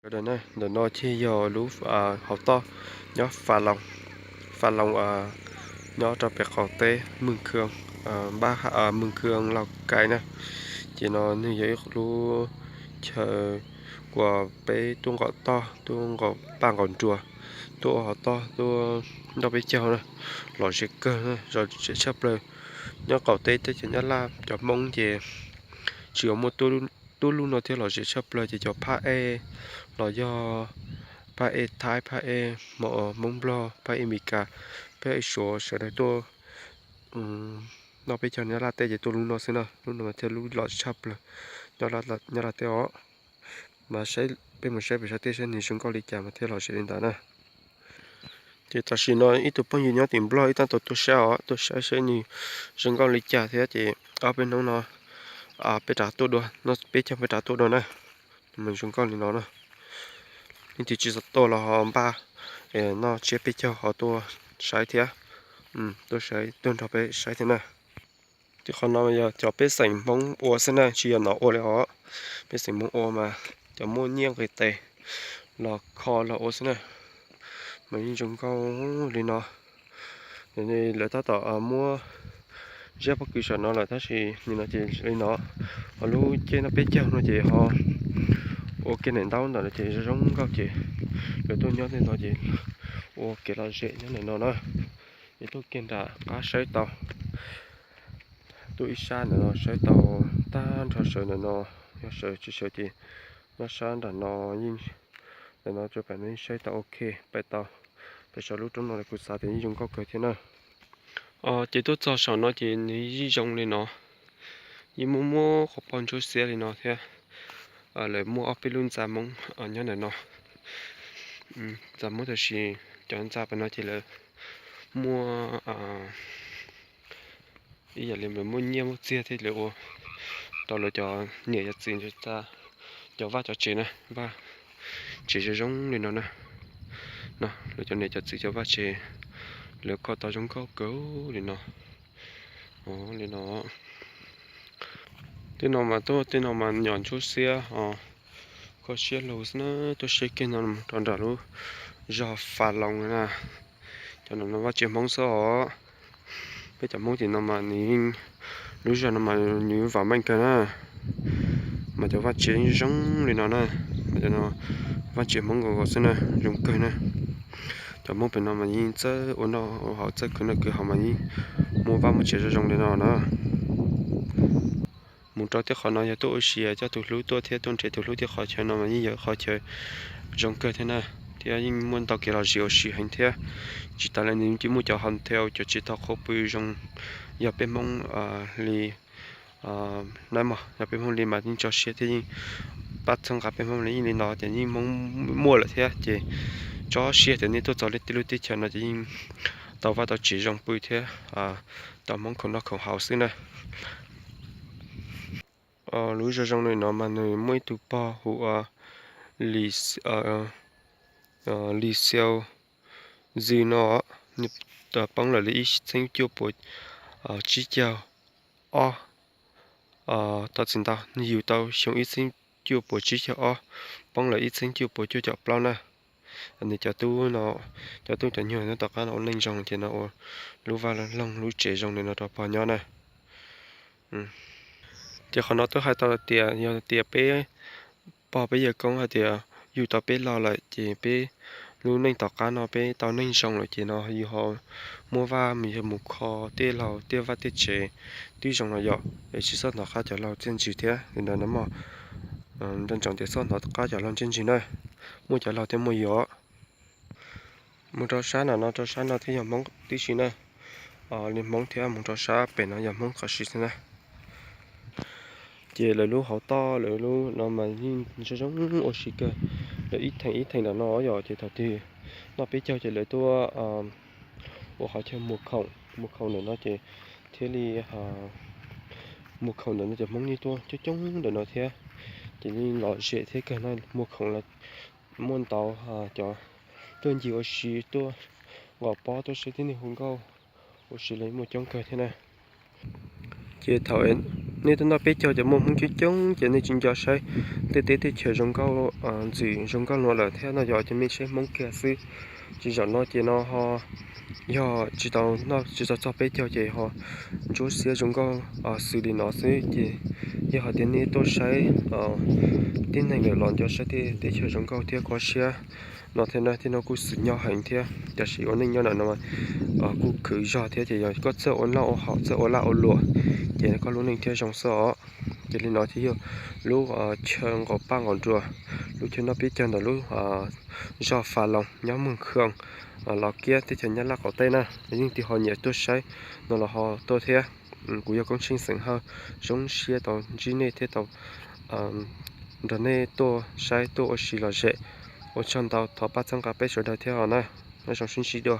Ntawm no ces yog lub hauv toj nyob Fa Loos, nyob rau pem qaum teb Mws Khw, npab Mws Khw Lauj Kaim na. Ces no nws yog ib lub chaw uas peb tuaj nqaum toj, tuaj nqaum paj nqaum nruas, tuaj ua hauv toj, tuaj nroj peb caug na, lom zem kawg na, lom zem tshaj plaws. Nyob qaum teb teb chaws Nyab Laj cov Hmoob ces tsis yog muaj tuaj lub no thiab, lom zem tshaj plaws ces cov phab ej los yog phab ej Thaib, phab ej Hmoob Nplog, phab ej Amelikas, phab ej Suav sawv daws tuaj noj peb caug Nyab Laj teb ces tuaj lub no xwb na, lub no mas thiaj lub lom zem tshaj plaws nyob Nyab Laj teb os. Mas peb mus saib pem sab teb saib nws zoo nkauj li cas mas thiaj lom zem li ntawd na. Ces tam sim no ib tug phooj ywg nyob tim Nplog ib tag tau tuaj saib os, tuaj saib saib nws zoo nkauj li cas thiab ces ob peb hnub no peb rov tuaj dua, noj peb caug peb rov tuaj dua na. Mas zoo nkauj li no na. Leej twg tsis tau tuaj los ho npaj noj tsiab peb caug ho tuaj saib thiab, tuaj saib tuaj nrog peb saib thiab na. Tim qhov no yog cov pej xeem Hmoob ua xwb na, tsis yog nov ua li os. Pej xeem Hmoob ua mas cov muaj nyiaj nqis tes los kho los ua xwb na. Mas yeej zoo nkauj li no. Lawv tab tom muab zaj pob kws saum no lawm tab sis nim no ces li no, ho lub caij noj peb caug no ces ho ua kiag daim ntaub ntawm no ces zoo zoo nkauj ces lawv tuaj nyob tej no ces ua kev lom zem nyob ntawm no na. Ces tuaj kiag nram qab saib tau, tuaj ib sab ntawm no saib tau tag nrho sawv ntawm no, yog sawv tsis sawv ces nyob sab nram no yeej, ntawm no rau pem no yeej saib tau ok, pais tau pem saum lub roob no kuv xav tias yeej zoo nkauj kawg thiab na. Ces tuaj txog saum no ces nws yeej zoo li no, yeej muaj muaj qhov pog ntsuab xiab li no thiab. Lawv muaj ob peb lub ntxa Hmoob nyob ntawm no. Ntxa Hmoob tab sis cov ntxa pem no ces lawv muaj ib yam li lawv muaj nyiaj muaj txiag thiab lawv ua rau lawv cov niam cov txiv, cov vaj cov tsev na, vaj tsev zoo zoo li no na. No lawv cov niam cov txiv cov vaj tsev lawv kho tau zoo nkauj kawg li no. Li no, tej no mas tuaj tej no mas nyom ntsuab xiab os, kho siab lug xwb na. Tuaj saib kiag no rau nram lub zos Fa Loos na. Cov no vaj tsev Hmoob xwb os. Peb cov Hmoob tim no mas nws yeej, lub zos no mas nws vam meej kawg na. Mas cov vaj tsev yeej zoo li no na. Mas cov no vaj tsev Hmoob nkaus nkaus xwb na, zoo kawg na. Cov Hmoob pem no mas yeej txawj ua noj ua haus, txawj khwv noj khwv haus mas yeej muaj vaj muaj tsev zoo zoo li no na. Mus rau tej qhov no yog tuaj ua si coj tus hlub tuaj thiab tuaj nrhiav tus hlub tej qhov chaw no mas yeej yog qhov chaw zoo kawg thiab na, thiab yeej muaj ntau kev lom zem ua si heev thiab. Tsis tas li nws yeej muaj cov hotel, cov tsev thawj qhov pw zoo, yog peb Hmoob li na mog, yog peb Hmoob li mas yeej tso siab thiab yeej pab txhawb nqa peb Hmoob li, yeej li no ces yeej Hmoob muaj lawm thiab ces tso siab tias nej tuaj txog lub teb chaws no ces yeej tau vaj tau tsev zoo pw thiab tau Hmoob khoom noj khoom haus xwb na. Lub zoo zoo li no mas nws muaj ib tug pog hu ua Lis Xiau Zws no, nws poob lawm li ib txhiab cuaj puas tsib caug ob. Thov txim ntau, nws yug tau xyoo ib txhiab cuaj puas tsib caug ob, poob lawm ib txhiab cuaj puas cuaj caum plaub na. Nws cov tub no, cov tub cov nyuag nyob tom qab no ua neej zoo ces no ua lub vaj loog lub tsev zoo li no rau pog nyob na. Ces qhov no twb hais tau tias yog tias peb pog peb yawg koob hais tias yug tau peb laug lawm ces peb lub neej tom qab no peb tau neej zoo lawm ces no yus ho muaj vaj yog mus kho tej laug tej vaj tej tsev twb zoo no yom, es tsis txhob hnov qab cov laug txiaj ntsig thiab li ntawd na mog. Nco ntsoov tias txhob hnov qab cov laug txiaj ntsig na, muaj cov laug thiaj muaj yus. Mus rau sab no, no rau sab no thiab yog Hmoob tib si na. Li Hmoob thiab mus rau sab pem no yog Hmoob qhov si xwb na. Ces lawv lub hauv toj lawv lub no mas yeej zoo zoo ua si kawg. Lawv ib theem ib theem ntawm no yom, ces thaum twg noj peb caug ces lawv tuaj ua qhov chaw muag khoom, muag khoom ntawm no ces thiaj li muag khoom ntawm no ces Hmoob yeej tuaj coob coob ntawm no thiab. Ces yeej lom zem thiab kawg na, muag khoom los muaj ntau, cov tuaj ncig ua si, tuaj nqos pob, tuaj saib tib neeg hu nkauj ua si los muaj coob kawg thiab na. Ces thaum Nej tuaj noj peb caug ces muaj Hmoob coob coob ces nej tsis nco saib tej teb tej chaws zoo nkauj, ntxwm zoo nkauj no lawm thiab no, yog cov me tsheb Hmoob kiag xwb. Tsis zaum no ces no ho yog tsis tau noj tsis tau txog peb caug ces ho ntsuab xiab zoo nkauj xws li no xwb. Ces yog hais tias nej tuaj saib tib neeg lawm los nco saib tej teb chaws zoo nkauj thiab kho siab no thiab na. Thiab no kuj xwm nyob heev thiab, tab sis ua neej nyob ntawm no kuj khwv zog thiab. Ces yog koj txawj ua noj ua haus, txawj ua laj ua luam, ces koj lub neej thiaj zoo xwb os. Ces li no thiaj yog lub chaw nqaum paj nqaum nruas, lub chaw noj peb caug ntawm lub zos Fas Loos nyob Mws Khoo, Los Kiab teb chaws Nyab Laj qaum teb na. Leej twg ho nyiam tuaj saib no los ho tuaj thiab. Kuv yog Koob Tsheej xeem Hawj, zoo siab tau ntsib nej thiab tau nrog nej tuaj saib tuaj ua si lom zem. Ua tsaug ntau, thov pab txhawb nqa peb sawv daws thiab os na. Nyob zoo sib ntsib dua.